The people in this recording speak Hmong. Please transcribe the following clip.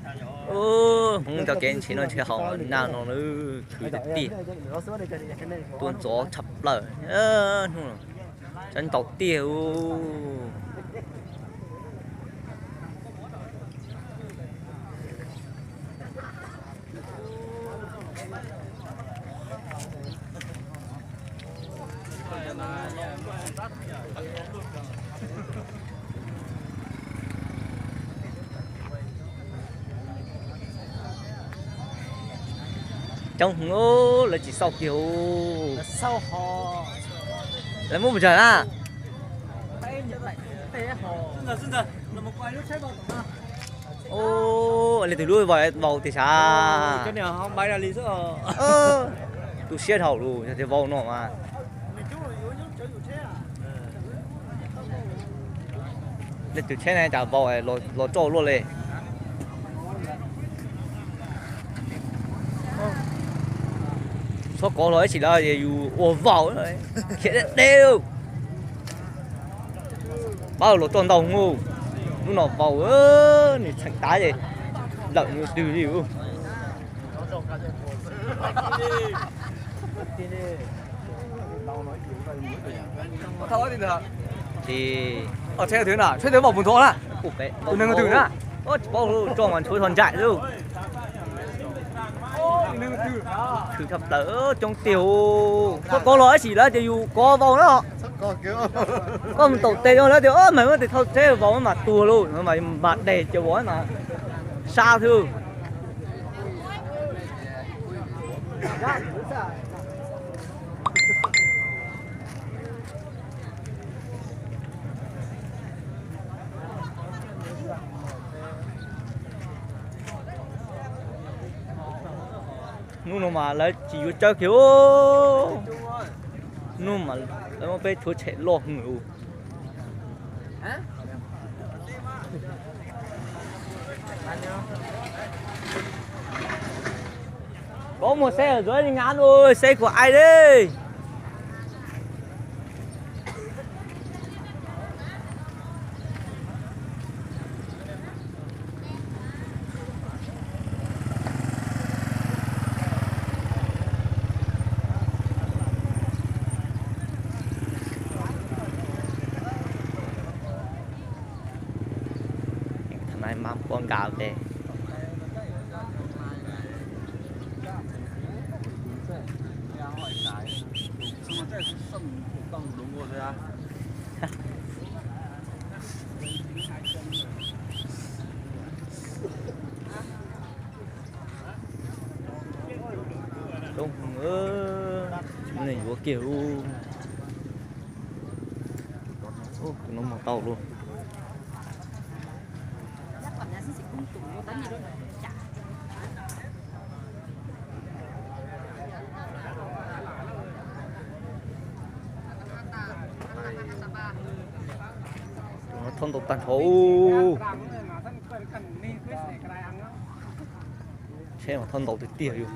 Hmoob cov kev ntshe no ntshe haus nag no lawm, khwv tiag tiag, tuaj ntxov tshaj plaws hnub no, tseem ntaus tiag u. Coob heev, lawv tsis xauj kiag u. Lawv muab mus tsawg na? Leej twg lub vau tias sav? Tu siab dhau lawm, yog tias vau no mas. Leej twg tsheb na cas vau los roj luaj li. Txhob kov los ib sim lawm yus ua vau, khiav deb deb. Pab los roj ntau hwv, lub no vau, nws txheem tav ces lawm nws twg li. Ces tsheb twg na, tsheb twg vau puv ntho na, tus neeg twg na, tsis paub, roj mas ntshai txog nraim xwb. Khwv tshaj plaws, coob tiag. Koj kov los ib sim lawm tias yus kov vau na. Koj mus taum tes zoo lawm tias mas muab tes thauj tsheb vau mas tuag lauj, mas npaj deg ces vau mas sab xwb. Hnub no mas lawv tsis yuav tsawb kiag. Hnub mas lawv muab peb rhuav tshem loj heev. Koj mus saib zuav li ngas, saib kuv ai li. Thaum no mas puab nkas tes. Coob heev, tsis muaj neeg yuav kiag. Tus no mus tau lauj. Tus no thauj ntau tag nrho. Tsheb mas thauj ntau tiag tiag li.